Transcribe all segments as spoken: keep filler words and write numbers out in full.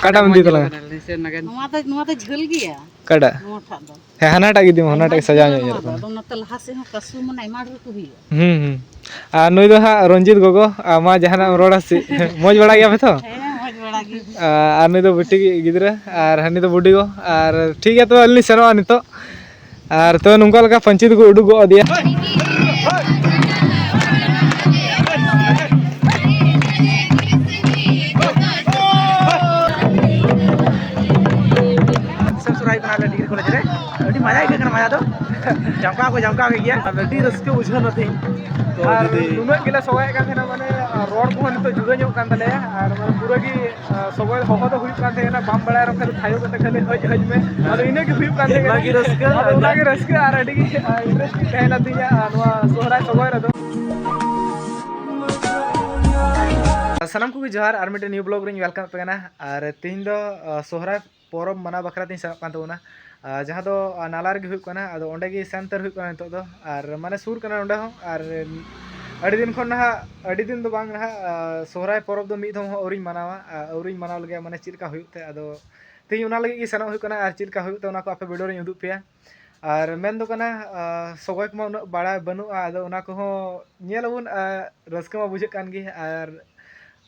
ᱚᱠᱟᱴᱟᱜ ᱮᱢ ᱤᱫᱤ ᱛᱟᱞᱟᱝᱟ? ᱱᱚᱣᱟ ᱫᱚ, ᱱᱚᱣᱟ ᱫᱚ ᱡᱷᱟᱹᱞ ᱜᱮᱭᱟ᱾ ᱚᱠᱟᱴᱟᱜ? ᱱᱚᱣᱟᱴᱟᱜ ᱫᱚ᱾ ᱦᱮᱸ, ᱦᱟᱱᱟᱴᱟᱜ ᱜᱮ ᱤᱫᱤ ᱢᱮ, ᱦᱟᱱᱟᱴᱟᱜ ᱜᱮ ᱥᱟᱡᱟᱣ ᱧᱚᱜ ᱧᱮᱞᱚᱜ ᱠᱟᱱᱟ᱾ ᱟᱫᱚ ᱱᱚᱛᱮ ᱞᱟᱦᱟ ᱥᱮᱫ ᱦᱚᱸ ᱠᱟᱹᱥᱩ ᱢᱟᱱᱮ ᱟᱭᱢᱟ ᱰᱷᱮᱨ ᱠᱚ ᱦᱩᱭᱩᱜᱼᱟ᱾ ᱦᱩᱸ, ᱦᱩᱸ᱾ ᱟᱨ ᱱᱩᱭ ᱫᱚ ᱦᱟᱸᱜ ᱨᱚᱧᱡᱤᱛ ᱜᱚᱜᱚ, ᱟᱨ ᱢᱟ ᱡᱟᱦᱟᱱᱟᱜ ᱮᱢ ᱨᱚᱲᱟ ᱥᱮ ᱪᱮᱫ? ᱢᱚᱡᱽ ᱵᱟᱲᱟ ᱜᱮᱭᱟ ᱯᱮ ᱛᱚ? ᱦᱮᱸ, ᱢᱚᱡᱽ ᱵᱟᱲᱟ ᱜᱮ᱾ ᱟᱨ ᱱᱩᱭ ᱫᱚ ᱵᱤᱴᱤ ᱜᱤᱫᱽᱨᱟᱹ, ᱟᱨ ᱦᱟᱹᱱᱤ ᱫᱚ ᱵᱩᱰᱤ ᱜᱚ᱾ ᱟᱨ ᱴᱷᱤᱠ ᱜᱮᱭᱟ, ᱛᱚᱵᱮ ᱟᱹᱞᱤᱧ ᱞᱤᱧ ᱥᱮᱱᱚᱜᱼᱟ ᱱᱤᱛᱚᱜ᱾ ᱟᱨ ᱛᱚ ᱱᱚᱝᱠᱟ ᱞᱮᱠᱟ ᱯᱟᱹᱧᱪᱤ ᱫᱚᱠᱚ ᱩᱰᱩᱠ ᱜᱚᱫ ᱟᱫᱮᱭᱟ᱾ ᱥᱚᱦᱨᱟᱭ ᱠᱟᱱᱟ ᱟᱞᱮ ᱰᱤᱜᱽᱨᱤ ᱠᱚᱞᱮᱡᱽ ᱨᱮ᱾ ᱟᱹᱰᱤ ᱢᱟᱭᱟ ᱟᱹᱭᱠᱟᱹᱜ ᱠᱟᱱᱟ, ᱢᱟᱭᱟ ᱫᱚ᱾ ᱡᱟᱢᱠᱟᱣ ᱠᱚ ᱡᱟᱢᱠᱟᱣ ᱠᱮᱫ ᱜᱮᱭᱟ᱾ ᱟᱹᱰᱤ ᱨᱟᱹᱥᱠᱟᱹ ᱵᱩᱡᱷᱟᱹᱣ ᱮᱱᱟ ᱛᱮᱦᱮᱧ᱾ ᱛᱚ ᱟᱨ ᱡᱩᱫᱤ ᱱᱩᱱᱟᱹᱜ ᱜᱮᱞᱮ ᱥᱚᱜᱚᱭᱮᱫ ᱠᱟᱱ ᱛᱟᱦᱮᱱᱟ, ᱢᱟᱱᱮ, ᱨᱚᱲ ᱠᱚᱦᱚᱸ ᱱᱤᱛᱚᱜ ᱡᱩᱫᱟᱹ ᱧᱚᱜ ᱠᱟᱱ ᱛᱟᱞᱮᱭᱟ᱾ ᱟᱨ ᱢᱟᱱᱮ ᱯᱩᱨᱟᱹ ᱜᱮ, ᱟᱨ ᱥᱚᱜᱚᱭ ᱦᱚᱦᱚ ᱫᱚ ᱦᱩᱭᱩᱜ ᱠᱟᱱ ᱛᱟᱦᱮᱸ ᱠᱟᱱᱟ, ᱵᱟᱢ ᱵᱟᱲᱟᱭ ᱨᱮᱦᱚᱸ ᱠᱷᱟᱹᱞᱤ ᱛᱷᱟᱭᱚ ᱠᱟᱛᱮ ᱠᱷᱟᱹᱞᱤ ᱦᱟᱹᱡ ᱦᱟᱹᱡ ᱢᱮ᱾ ᱟᱫᱚ ᱤᱱᱟᱹ ᱜᱮ ᱦᱩᱭᱩᱜ ᱠᱟᱱ ᱛᱟᱦᱮᱸ ᱠᱟᱱᱟ᱾ ᱚᱱᱟ ᱜᱮ ᱨᱟᱹᱥᱠᱟᱹ᱾ ᱟᱫᱚ ᱚᱱᱟ ᱜᱮ ᱨᱟᱹᱥᱠᱟᱹ ᱟᱨ ᱟᱹᱰᱤ ᱜᱮ, ᱟᱨ interest ᱛᱟᱦᱮᱱᱟ ᱛᱤᱧᱟ, ᱟᱨ ᱱᱚᱣᱟ ᱥᱚᱦᱨᱟᱭ ᱥᱚᱜᱚᱭ ᱨᱮᱫᱚ᱾ ᱥᱟᱱᱟᱢ ᱠᱚᱜᱮ ᱡᱚᱦᱟᱨ, ᱟᱨ ᱢᱤᱫᱴᱮᱱ new vlog ᱨᱤᱧ welcome ᱟᱯᱮ ᱠᱟᱱᱟ᱾ ᱟᱨ ᱛᱮᱦᱮᱧ ᱫᱚ, ᱟᱨ ᱥᱚᱦᱨᱟᱭ ᱯᱚᱨᱚᱵᱽ ᱢᱟᱱᱟᱣ ᱵᱟᱠᱷᱨᱟ ᱛᱤᱧ ᱥᱮᱱᱚᱜ ᱠᱟᱱ ᱛᱟᱵᱚᱱᱟ᱾ ᱟᱨ ᱡᱟᱦᱟᱸ ᱫᱚ, ᱟᱨ ᱱᱟᱞᱟ ᱨᱮᱜᱮ ᱦᱩᱭᱩᱜ ᱠᱟᱱᱟ, ᱟᱫᱚ ᱚᱸᱰᱮ ᱜᱮ ᱥᱮᱱ ᱩᱛᱟᱹᱨ ᱦᱩᱭᱩᱜ ᱠᱟᱱᱟ ᱱᱤᱛᱚᱜ ᱫᱚ᱾ ᱟᱨ ᱢᱟᱱᱮ ᱥᱩᱨ ᱠᱟᱱᱟ ᱱᱚᱸᱰᱮ ᱦᱚᱸ, ᱟᱨ ᱟᱹᱰᱤ ᱫᱤᱱ ᱠᱷᱚᱱ ᱱᱟᱦᱟᱜ, ᱟᱹᱰᱤ ᱫᱤᱱ ᱫᱚ ᱵᱟᱝ ᱱᱟᱦᱟᱜ, ᱟᱨ ᱥᱚᱦᱨᱟᱭ ᱯᱚᱨᱚᱵᱽ ᱫᱚ ᱢᱤᱫ ᱫᱷᱚᱢ ᱦᱚᱸ ᱟᱹᱣᱨᱤᱧ ᱢᱟᱱᱟᱣᱟ, ᱟᱨ ᱟᱹᱣᱨᱤᱧ ᱢᱟᱱᱟᱣ ᱞᱮᱜᱮᱭᱟ, ᱢᱟᱱᱮ ᱪᱮᱫ ᱞᱮᱠᱟ ᱦᱩᱭᱩᱜ ᱛᱮ᱾ ᱟᱫᱚ ᱛᱮᱦᱮᱧ ᱚᱱᱟ ᱞᱟᱹᱜᱤᱫ ᱜᱮ ᱥᱮᱱᱚᱜ ᱦᱩᱭᱩᱜ ᱠᱟᱱᱟ, ᱟᱨ ᱪᱮᱫ ᱞᱮᱠᱟ ᱦᱩᱭᱩᱜ ᱛᱮ ᱚᱱᱟ ᱠᱚ ᱟᱯᱮ video ᱨᱤᱧ ᱩᱫᱩᱜ ᱯᱮᱭᱟ᱾ ᱟᱨ ᱢᱮᱱ ᱫᱚ ᱠᱟᱱᱟ, ᱟᱨ ᱥᱚᱜᱚᱭ ᱠᱚᱢᱟ ᱩᱱᱟᱹᱜ ᱵᱟᱲᱟᱭ ᱵᱟᱹᱱᱩᱜᱼᱟ, ᱟᱫᱚ ᱚᱱᱟ ᱠᱚᱦᱚᱸ ᱧᱮᱞ ᱟᱵᱚᱱ, ᱟᱨ ᱨᱟᱹᱥᱠᱟᱹ ᱢᱟ ᱵᱩᱡᱷᱟᱹᱜ ᱠᱟᱱ ᱜᱮ, ᱟᱨ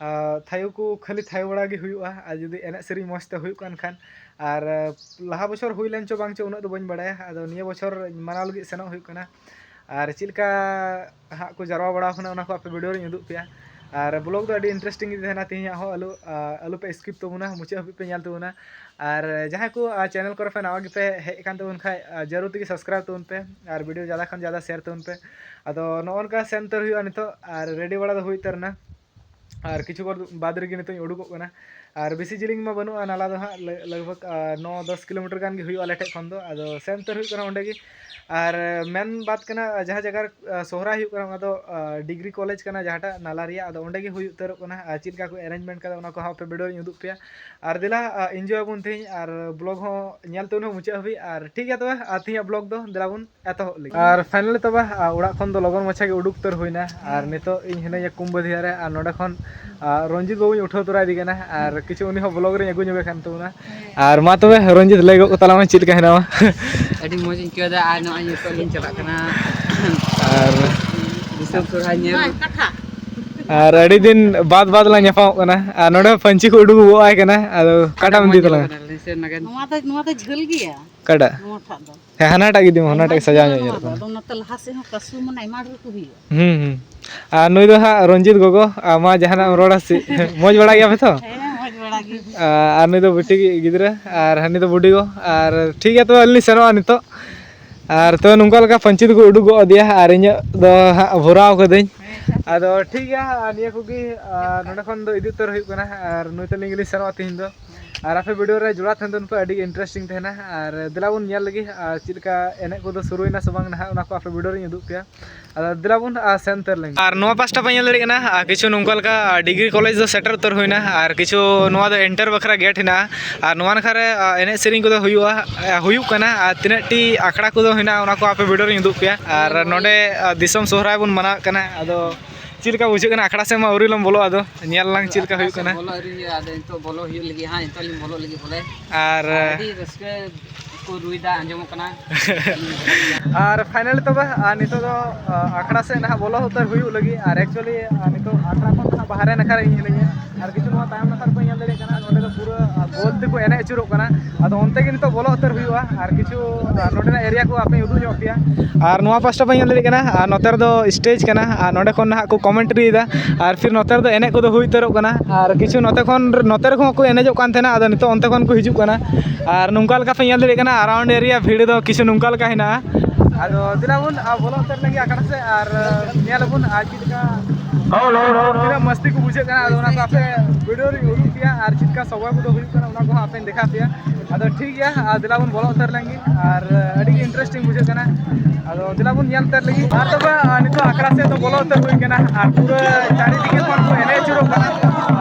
ᱟᱨ ᱛᱷᱟᱭᱚ ᱠᱚ ᱠᱷᱟᱹᱞᱤ ᱛᱷᱟᱭᱚ ᱵᱟᱲᱟ ᱜᱮ ᱦᱩᱭᱩᱜᱼᱟ᱾ ᱟᱨ ᱡᱩᱫᱤ ᱮᱱᱮᱡ ᱥᱮᱨᱮᱧ ᱢᱚᱡᱽ ᱛᱮ ᱦᱩᱭᱩᱜ ᱠᱟᱱ ᱠᱷᱟᱱ, ᱟᱨ ᱞᱟᱦᱟ ᱵᱚᱪᱷᱚᱨ ᱦᱩᱭ ᱞᱮᱱ ᱪᱚ ᱵᱟᱝ ᱪᱚ, ᱩᱱᱟᱹᱜ ᱫᱚ ᱵᱟᱹᱧ ᱵᱟᱲᱟᱭᱟ᱾ ᱟᱫᱚ ᱱᱤᱭᱟᱹ ᱵᱚᱪᱷᱚᱨ ᱢᱟᱱᱟᱣ ᱞᱟᱹᱜᱤᱫ ᱥᱮᱱᱚᱜ ᱦᱩᱭᱩᱜ ᱠᱟᱱᱟ᱾ ᱟᱨ ᱪᱮᱫ ᱞᱮᱠᱟ ᱦᱟᱸᱜ ᱠᱚ ᱡᱟᱨᱣᱟ ᱵᱟᱲᱟ ᱟᱠᱟᱱᱟ, ᱚᱱᱟ ᱠᱚ ᱟᱯᱮ video ᱨᱤᱧ ᱩᱫᱩᱜ ᱯᱮᱭᱟ᱾ ᱟᱨ vlog ᱫᱚ ᱟᱹᱰᱤ interesting ᱜᱮ ᱛᱟᱦᱮᱱᱟ ᱛᱮᱦᱮᱧᱟᱜ ᱦᱚᱸ, ᱟᱞᱚ, ᱟᱞᱚ ᱯᱮ skip ᱛᱟᱵᱚᱱᱟ, ᱢᱩᱪᱟᱹᱫ ᱦᱟᱹᱵᱤᱡ ᱯᱮ ᱧᱮᱞ ᱛᱟᱵᱚᱱᱟ᱾ ᱟᱨ ᱡᱟᱦᱟᱸᱭ ᱠᱚ, ᱟᱨ channel ᱠᱚᱨᱮ ᱯᱮ ᱱᱟᱣᱟ ᱜᱮᱯᱮ ᱦᱮᱡ ᱟᱠᱟᱱ ᱛᱟᱵᱚᱱ ᱠᱷᱟᱡ, ᱟᱨ ᱡᱟᱹᱨᱩᱲ ᱛᱮᱜᱮ subscribe ᱛᱟᱵᱚᱱ ᱯᱮ, ᱟᱨ video ᱡᱟᱫᱟ ᱠᱷᱚᱱ ᱡᱟᱫᱟ share ᱛᱟᱵᱚᱱ ᱯᱮ᱾ ᱟᱫᱚ ᱱᱚᱜᱼᱚ ᱱᱚᱝᱠᱟ ᱥᱮᱱ ᱩᱛᱟᱹᱨ ᱦᱩᱭᱩᱜᱼᱟ ᱱᱤᱛᱚᱜ, ᱟᱨ ready ᱵᱟᱲᱟ ᱫᱚ ᱦᱩᱭ ᱩᱛᱟᱹᱨ ᱮᱱᱟ᱾ ᱟᱨ ᱠᱤᱪᱷᱩ ᱵᱟᱫ ᱨᱮᱜᱮ ᱱᱤᱛᱚᱜ ᱤᱧ ᱩᱰᱩᱠᱚᱜ ᱠᱟᱱᱟ᱾ ᱟᱨ ᱵᱮᱥᱤ ᱡᱤᱞᱤᱧ ᱢᱟ ᱵᱟᱹᱱᱩᱜᱼᱟ ᱱᱟᱞᱟ ᱫᱚ ᱦᱟᱸᱜ, ᱞᱟᱜᱽ ᱵᱷᱟᱜᱽ, ᱟᱨ, ᱱᱚ ᱫᱚᱥ ᱠᱤᱞᱳᱢᱤᱴᱟᱨ ᱜᱟᱱ ᱜᱮ ᱦᱩᱭᱩᱜᱼᱟ ᱟᱞᱮ ᱴᱷᱮᱡ ᱠᱷᱚᱱ ᱫᱚ᱾ ᱟᱫᱚ ᱥᱮᱱ ᱩᱛᱟᱹᱨ ᱦᱩᱭᱩᱜ ᱠᱟᱱᱟ ᱚᱸᱰᱮ ᱜᱮ᱾ ᱟᱨ ᱢᱮᱱ ᱵᱟᱫ ᱠᱟᱱᱟ, ᱡᱟᱦᱟᱸ ᱡᱟᱭᱜᱟ ᱨᱮ, ᱟᱨ, ᱥᱚᱦᱨᱟᱭ ᱦᱩᱭᱩᱜ ᱠᱟᱱᱟ, ᱚᱱᱟ ᱫᱚ, ᱟᱨ, ᱰᱤᱜᱽᱨᱤ ᱠᱚᱞᱮᱡᱽ ᱠᱟᱱᱟ ᱡᱟᱦᱟᱸᱴᱟᱜ ᱱᱟᱞᱟ ᱨᱮᱭᱟᱜ᱾ ᱟᱫᱚ ᱚᱸᱰᱮ ᱜᱮ ᱦᱩᱭ ᱩᱛᱟᱹᱨᱚᱜ ᱠᱟᱱᱟ᱾ ᱟᱨ ᱪᱮᱫ ᱞᱮᱠᱟ ᱠᱚ arrangement ᱠᱟᱫᱟ, ᱚᱱᱟ ᱠᱚ ᱦᱟᱸᱜ ᱟᱯᱮ video ᱨᱤᱧ ᱩᱫᱩᱜ ᱯᱮᱭᱟ᱾ ᱟᱨ ᱫᱮᱞᱟ, ᱟᱨ, enjoy ᱟᱵᱚᱱ ᱛᱮᱦᱮᱧ, ᱟᱨ vlog ᱦᱚᱸ ᱧᱮᱞ ᱛᱟᱵᱚᱱ ᱯᱮ ᱢᱩᱪᱟᱹᱫ ᱦᱟᱹᱵᱤᱡ᱾ ᱟᱨ ᱴᱷᱤᱠ ᱜᱮᱭᱟ, ᱛᱚᱵᱮ ᱟᱨ ᱛᱮᱦᱮᱧᱟᱜ vlog ᱫᱚ ᱫᱮᱞᱟ ᱵᱚᱱ ᱮᱛᱚᱦᱚᱵ ᱞᱟᱹᱜᱤᱫ᱾ ᱟᱨ finally ᱛᱚᱵᱮ, ᱟᱨ, ᱚᱲᱟᱜ ᱠᱷᱚᱱ ᱫᱚ ᱞᱚᱜᱚᱱ ᱢᱟᱪᱷᱟ ᱜᱮ ᱩᱰᱩᱠ ᱩᱛᱟᱹᱨ ᱦᱩᱭᱱᱟ᱾ ᱟᱨ ᱱᱤᱛᱚᱜ ᱤᱧ ᱦᱤᱱᱟᱹᱧᱟ ᱠᱩᱢᱵᱟᱹᱫᱷᱤᱭᱟ ᱨᱮ, ᱟᱨ ᱱᱚᱸᱰᱮ ᱠᱷᱚᱱ, ᱟᱨ, ᱨᱚᱧᱡᱤᱛ ᱵᱟᱹᱵᱩᱧ ᱩᱴᱷᱟᱹᱣ ᱛᱚᱨᱟ ᱤᱫᱤ ᱠᱟᱱᱟ᱾ ᱟᱨ ᱠᱤᱪᱷᱩ ᱩᱱᱤ ᱦᱚᱸ ᱵᱞᱚᱜ ᱨᱮᱧ ᱟᱹᱜᱩ ᱧᱚᱜᱮ ᱠᱟᱱ ᱛᱟᱵᱚᱱᱟ᱾ ᱟᱨ ᱢᱟ ᱛᱚᱵᱮ ᱨᱚᱧᱡᱤᱛ, ᱞᱟᱹᱭ ᱜᱚᱫ ᱠᱚ ᱛᱟᱞᱟᱝ ᱢᱮ, ᱪᱮᱫ ᱞᱮᱠᱟ ᱦᱮᱱᱟᱢᱟ? ᱟᱹᱰᱤ ᱢᱚᱡᱽ ᱤᱧ ᱟᱹᱭᱠᱟᱹᱣ ᱮᱫᱟ᱾ ᱟᱨ ᱱᱚᱜᱼᱚᱭ ᱱᱤᱛᱚᱜ ᱞᱤᱧ ᱪᱟᱞᱟᱜ ᱠᱟᱱᱟ ᱟᱨ ᱫᱤᱥᱚᱢ ᱥᱚᱨᱦᱟᱭ ᱧᱮᱞ᱾ ᱟᱨ ᱟᱹᱰᱤ ᱫᱤᱱ ᱵᱟᱫ ᱵᱟᱫ ᱞᱟᱝ ᱧᱟᱯᱟᱢᱚᱜ ᱠᱟᱱᱟ᱾ ᱟᱨ ᱱᱚᱰᱮ ᱯᱟᱹᱧᱪᱤ ᱠᱚ ᱩᱰᱩᱠ ᱜᱚᱜ ᱟᱭ ᱠᱟᱱᱟ, ᱟᱫᱚ ᱚᱠᱟᱴᱟᱜ ᱮᱢ ᱤᱫᱤ ᱛᱟᱞᱟᱝᱟ? ᱱᱚᱣᱟ ᱫᱚ, ᱱᱚᱣᱟ ᱫᱚ ᱡᱷᱟᱹᱞ ᱜᱮᱭᱟ᱾ ᱚᱠᱟᱴᱟᱜ? ᱱᱚᱣᱟᱴᱟᱜ ᱫᱚ᱾ ᱦᱮᱸ, ᱦᱟᱱᱟᱴᱟᱜ ᱜᱮ ᱤᱫᱤ ᱢᱮ, ᱦᱟᱱᱟᱴᱟᱜ ᱜᱮ ᱥᱟᱡᱟᱣ ᱧᱚᱜ ᱧᱮᱞᱚᱜ ᱠᱟᱱᱟ᱾ ᱟᱫᱚ ᱱᱚᱛᱮ ᱞᱟᱦᱟ ᱥᱮᱫ ᱦᱚᱸ ᱠᱟᱹᱥᱩ ᱢᱟᱱᱮ ᱟᱭᱢᱟ ᱰᱷᱮᱨ ᱠᱚ ᱦᱩᱭᱩᱜᱼᱟ᱾ ᱦᱩᱸ, ᱦᱩᱸ᱾ ᱟᱨ ᱱᱩᱭ ᱫᱚ ᱦᱟᱸᱜ ᱨᱚᱧᱡᱤᱛ ᱜᱚᱜᱚ᱾ ᱟᱨ ᱢᱟ, ᱡᱟᱦᱟᱱᱟᱜ ᱮᱢ ᱨᱚᱲᱟ ᱥᱮ ᱪᱮᱫ? ᱢᱚᱡᱽ ᱵᱟᱲᱟ ᱜᱮᱭᱟᱯᱮ ᱛᱚ? ᱦᱮᱸ, ᱢᱚᱡᱽ ᱵᱟᱲᱟ ᱜᱮ᱾ ᱟᱨ ᱱᱩᱭ ᱫᱚ ᱵᱤᱴᱤ ᱜᱤᱫᱽᱨᱟᱹ, ᱟᱨ ᱦᱟᱹᱱᱤ ᱫᱚ ᱵᱩᱰᱤ ᱜᱚ᱾ ᱟᱨ ᱴᱷᱤᱠ ᱜᱮᱭᱟ, ᱛᱚᱵᱮ ᱟᱹᱞᱤᱧ ᱞᱤᱧ ᱥᱮᱱᱚᱜᱼᱟ ᱱᱤᱛᱚᱜ᱾ ᱟᱨ ᱛᱚᱵᱮ ᱱᱚᱝᱠᱟ ᱞᱮᱠᱟ ᱯᱟᱹᱧᱪᱤ ᱫᱚᱠᱚ ᱩᱰᱩᱠ ᱜᱚᱫ ᱟᱫᱮᱭᱟ, ᱟᱨ ᱤᱧᱟᱹᱜ ᱫᱚ ᱦᱟᱸᱜ ᱵᱷᱚᱨᱟᱣ ᱠᱟᱹᱫᱟᱹᱧ᱾ ᱟᱫᱚ ᱴᱷᱤᱠ ᱜᱮᱭᱟ, ᱟᱨ ᱱᱤᱭᱟᱹ ᱠᱚᱜᱮ, ᱟᱨ ᱱᱚᱸᱰᱮ ᱠᱷᱚᱱ ᱫᱚ ᱤᱫᱤ ᱩᱛᱟᱹᱨ ᱦᱩᱭᱩᱜ ᱠᱟᱱᱟ, ᱟᱨ ᱱᱩᱭ ᱛᱟᱹᱞᱤᱧ ᱜᱮᱞᱤᱧ ᱥᱮᱱᱚᱜᱼᱟ ᱛᱮᱦᱮᱧ ᱫᱚ᱾ ᱟᱨ ᱟᱯᱮ ᱵᱷᱤᱰᱤᱭᱳ ᱨᱮ ᱡᱚᱲᱟᱣ ᱛᱟᱦᱮᱱ ᱫᱚ ᱱᱩᱠᱩ ᱟᱹᱰᱤ ᱜᱮ ᱤᱱᱴᱟᱨᱮᱥᱴᱤᱝ ᱛᱟᱦᱮᱱᱟ᱾ ᱟᱨ ᱫᱮᱞᱟ ᱵᱚᱱ ᱧᱮᱞ ᱞᱮᱜᱮ, ᱟᱨ ᱪᱮᱫ ᱞᱮᱠᱟ ᱮᱱᱮᱡ ᱠᱚᱫᱚ ᱥᱩᱨᱩᱭᱮᱱᱟ ᱥᱮ ᱵᱟᱝ ᱱᱟᱦᱟᱜ, ᱚᱱᱟ ᱠᱚ ᱟᱯᱮ ᱵᱷᱤᱰᱤᱭᱳ ᱨᱤᱧ ᱩᱫᱩᱜ ᱯᱮᱭᱟ᱾ ᱟᱫᱚ ᱫᱮᱞᱟ ᱵᱚᱱ, ᱟᱨ ᱥᱮᱱ ᱩᱛᱟᱹᱨ ᱞᱮᱱ ᱜᱮ᱾ ᱟᱨ ᱱᱚᱣᱟ ᱯᱟᱥᱴᱟ ᱯᱮ ᱧᱮᱞ ᱫᱟᱲᱮᱭᱟᱜ ᱠᱟᱱᱟ, ᱟᱨ ᱠᱤᱪᱷᱩ ᱱᱚᱝᱠᱟ ᱞᱮᱠᱟ ᱰᱤᱜᱽᱨᱤ ᱠᱚᱞᱮᱡᱽ ᱫᱚ ᱥᱮᱴᱮᱨ ᱩᱛᱟᱹᱨ ᱦᱩᱭᱱᱟ, ᱟᱨ ᱠᱤᱪᱷᱩ ᱱᱚᱣᱟ ᱫᱚ ᱮᱱᱴᱟᱨ ᱵᱟᱠᱷᱨᱟ ᱜᱮᱴ ᱦᱮᱱᱟᱜᱼᱟ᱾ ᱟᱨ ᱱᱚᱣᱟ ᱱᱟᱠᱷᱟ ᱨᱮ, ᱟᱨ ᱮᱱᱮᱡ ᱥᱮᱨᱮᱧ ᱠᱚᱫᱚ ᱦᱩᱭᱩᱜᱼᱟ, ᱟᱨ ᱦᱩᱭᱩᱜ ᱠᱟᱱᱟ, ᱟᱨ ᱛᱤᱱᱟᱹᱜ ᱴᱤ ᱟᱠᱷᱲᱟ ᱠᱚᱫᱚ ᱦᱮᱱᱟᱜᱼᱟ, ᱚᱱᱟ ᱠᱚ ᱟᱯᱮ ᱵᱷᱤᱰᱤᱭᱳ ᱨᱤᱧ ᱩᱫᱩᱜ ᱯᱮᱭᱟ᱾ ᱟᱨ ᱱᱚᱰᱮ, ᱟᱨ ᱫᱤᱥᱚᱢ ᱥᱚᱦᱨᱟᱭ ᱵᱚᱱ ᱢᱟᱱᱟᱣᱮᱫ ᱠᱟᱱᱟ᱾ ᱟᱫᱚ ᱪᱮᱫ ᱞᱮᱠᱟ ᱵᱩᱡᱷᱟᱹᱜ ᱠᱟᱱᱟ? ᱟᱠᱷᱲᱟ ᱥᱮᱫ ᱢᱟ ᱟᱹᱣᱨᱤ ᱞᱟᱝ ᱵᱚᱞᱚᱜᱼᱟ, ᱟᱫᱚ ᱧᱮᱞ ᱞᱟᱝ ᱪᱮᱫ ᱞᱮᱠᱟ ᱦᱩᱭᱩᱜ ᱠᱟᱱᱟ᱾ ᱵᱚᱞᱚ ᱟᱹᱣᱨᱤ ᱦᱩᱭᱩᱜᱼᱟ, ᱟᱫᱚ ᱱᱤᱛᱚᱜ ᱵᱚᱞᱚ ᱦᱩᱭᱩᱜ ᱞᱟᱹᱜᱤᱫ ᱦᱟᱸᱜ, ᱱᱤᱛᱚᱜ ᱞᱤᱧ ᱵᱚᱞᱚᱜ ᱞᱟᱹᱜᱤᱫ ᱵᱚᱞᱮ᱾ ᱟᱨ ᱟᱹᱰᱤ ᱨᱟᱹᱥᱠᱟᱹ ᱠᱚ ᱨᱩᱭᱫᱟ, ᱟᱸᱡᱚᱢᱚᱜ ᱠᱟᱱᱟ᱾ ᱟᱨ ᱯᱷᱟᱭᱱᱟᱞ ᱛᱚᱵᱮ, ᱟᱨ ᱱᱤᱛᱚᱜ ᱫᱚ, ᱟᱨ ᱟᱠᱷᱲᱟ ᱥᱮᱫ ᱱᱟᱦᱟᱜ ᱵᱚᱞᱚ ᱩᱛᱟᱹᱨ ᱦᱩᱭᱩᱜ ᱞᱟᱹᱜᱤᱫ᱾ ᱟᱨ actually, ᱟᱨ ᱱᱤᱛᱚᱜ ᱟᱠᱷᱲᱟ ᱠᱷᱚᱱ ᱱᱟᱦᱟᱜ ᱵᱟᱦᱨᱮ ᱱᱟᱠᱷᱟ ᱨᱮ ᱤᱧ ᱦᱤᱱᱟᱹᱧᱟ᱾ ᱟᱨ ᱠᱤᱪᱷᱩ ᱱᱚᱣᱟ ᱛᱟᱭᱚᱢ ᱱᱟᱠᱷᱟ ᱨᱮᱯᱮ ᱧᱮᱞ ᱫᱟᱲᱮᱭᱟᱜ ᱠᱟᱱᱟ, ᱱᱚᱸᱰᱮ ᱫᱚ ᱯᱩᱨᱟᱹ, ᱟᱨ, ᱜᱳᱞ ᱛᱮᱠᱚ ᱮᱱᱮᱡ ᱟᱹᱪᱩᱨᱚᱜ ᱠᱟᱱᱟ᱾ ᱟᱫᱚ ᱚᱱᱛᱮ ᱜᱮ ᱱᱤᱛᱚᱜ ᱵᱚᱞᱚ ᱩᱛᱟᱹᱨ ᱦᱩᱭᱩᱜᱼᱟ᱾ ᱟᱨ ᱠᱤᱪᱷᱩ, ᱟᱨ, ᱱᱚᱸᱰᱮᱱᱟᱜ ᱮᱨᱤᱭᱟ ᱠᱚ ᱟᱯᱮᱧ ᱩᱫᱩᱜ ᱧᱚᱜ ᱯᱮᱭᱟ᱾ ᱟᱨ ᱱᱚᱣᱟ ᱯᱟᱥᱴᱟ ᱯᱮ ᱧᱮᱞ ᱫᱟᱲᱮᱭᱟᱜ ᱠᱟᱱᱟ, ᱟᱨ ᱱᱚᱛᱮ ᱨᱮᱫᱚ ᱥᱴᱮᱡᱽ ᱠᱟᱱᱟ᱾ ᱟᱨ ᱱᱚᱸᱰᱮ ᱠᱷᱚᱱ ᱱᱟᱦᱟᱜ ᱠᱚ ᱠᱚᱢᱮᱱᱴᱨᱤᱭᱮᱫᱟ᱾ ᱟᱨ ᱯᱷᱤᱨ ᱱᱚᱛᱮ ᱨᱮᱫᱚ ᱮᱱᱮᱡ ᱠᱚᱫᱚ ᱦᱩᱭ ᱩᱛᱟᱹᱨᱚᱜ ᱠᱟᱱᱟ᱾ ᱟᱨ ᱠᱤᱪᱷᱩ ᱱᱚᱛᱮ ᱠᱷᱚᱱ, ᱱᱚᱛᱮ ᱨᱮᱦᱚᱸ ᱠᱚ ᱮᱱᱮᱡᱚᱜ ᱠᱟᱱ ᱛᱟᱦᱮᱱᱟ, ᱟᱫᱚ ᱱᱤᱛᱚᱜ ᱚᱱᱛᱮ ᱠᱷᱚᱱ ᱠᱚ ᱦᱤᱡᱩᱜ ᱠᱟᱱᱟ᱾ ᱟᱨ ᱱᱚᱝᱠᱟ ᱞᱮᱠᱟ ᱯᱮ ᱧᱮᱞ ᱫᱟᱲᱮᱭᱟᱜ ᱠᱟᱱᱟ, ᱟᱨᱟᱣᱩᱱᱰ ᱮᱨᱤᱭᱟ ᱵᱷᱤᱲ ᱫᱚ ᱠᱤᱪᱷᱩ ᱱᱚᱝᱠᱟ ᱞᱮᱠᱟ ᱦᱮᱱᱟᱜᱼᱟ᱾ ᱟᱫᱚ ᱫᱮᱞᱟ ᱵᱚᱱ, ᱟᱨ, ᱵᱚᱞᱚ ᱩᱛᱟᱹᱨ ᱞᱮᱱ ᱜᱮ ᱟᱠᱷᱲᱟ ᱥᱮᱫ, ᱟᱨ ᱧᱮᱞ ᱟᱵᱚᱱ, ᱟᱨ ᱪᱮᱫ ᱞᱮᱠᱟ, ᱛᱤᱱᱟᱹᱜ ᱢᱟᱹᱥᱛᱤ ᱠᱚ ᱵᱩᱡᱷᱟᱹᱜ ᱠᱟᱱᱟ᱾ ᱟᱫᱚ ᱚᱱᱟ ᱠᱚ ᱟᱯᱮ ᱵᱷᱤᱰᱤᱭᱳ ᱨᱤᱧ ᱩᱫᱩᱜ ᱯᱮᱭᱟ, ᱟᱨ ᱪᱮᱫ ᱞᱮᱠᱟ ᱥᱚᱢᱚᱭ ᱠᱚᱫᱚ ᱦᱩᱭᱩᱜ ᱠᱟᱱᱟ, ᱚᱱᱟ ᱠᱚᱦᱚᱸ ᱟᱯᱮᱧ ᱫᱮᱠᱷᱟᱣ ᱯᱮᱭᱟ᱾ ᱟᱫᱚ ᱴᱷᱤᱠ ᱜᱮᱭᱟ, ᱟᱨ ᱫᱮᱞᱟ ᱵᱚᱱ ᱵᱚᱞᱚ ᱩᱛᱟᱹᱨ ᱞᱮᱱ ᱜᱮ, ᱟᱨ ᱟᱹᱰᱤ ᱜᱮ ᱤᱱᱴᱟᱨᱮᱥᱴᱤᱝ ᱵᱩᱡᱷᱟᱹᱜ ᱠᱟᱱᱟ᱾ ᱟᱫᱚ ᱫᱮᱞᱟ ᱵᱚᱱ ᱧᱮᱞ ᱩᱛᱟᱹᱨ ᱞᱮᱜᱮ᱾ ᱟᱨ ᱛᱚᱵᱮ, ᱟᱨ ᱱᱤᱛᱚᱜ ᱟᱠᱷᱲᱟ ᱥᱮᱫ ᱫᱚ ᱵᱚᱞᱚ ᱩᱛᱟᱹᱨ ᱦᱩᱭ ᱠᱟᱱᱟ, ᱟᱨ ᱯᱩᱨᱟᱹ ᱪᱟᱨᱤᱫᱤᱠᱮ ᱠᱷᱚᱱ ᱠᱚ ᱮᱱᱮᱡ ᱟᱹᱪᱩᱨᱚᱜ ᱠᱟᱱᱟ᱾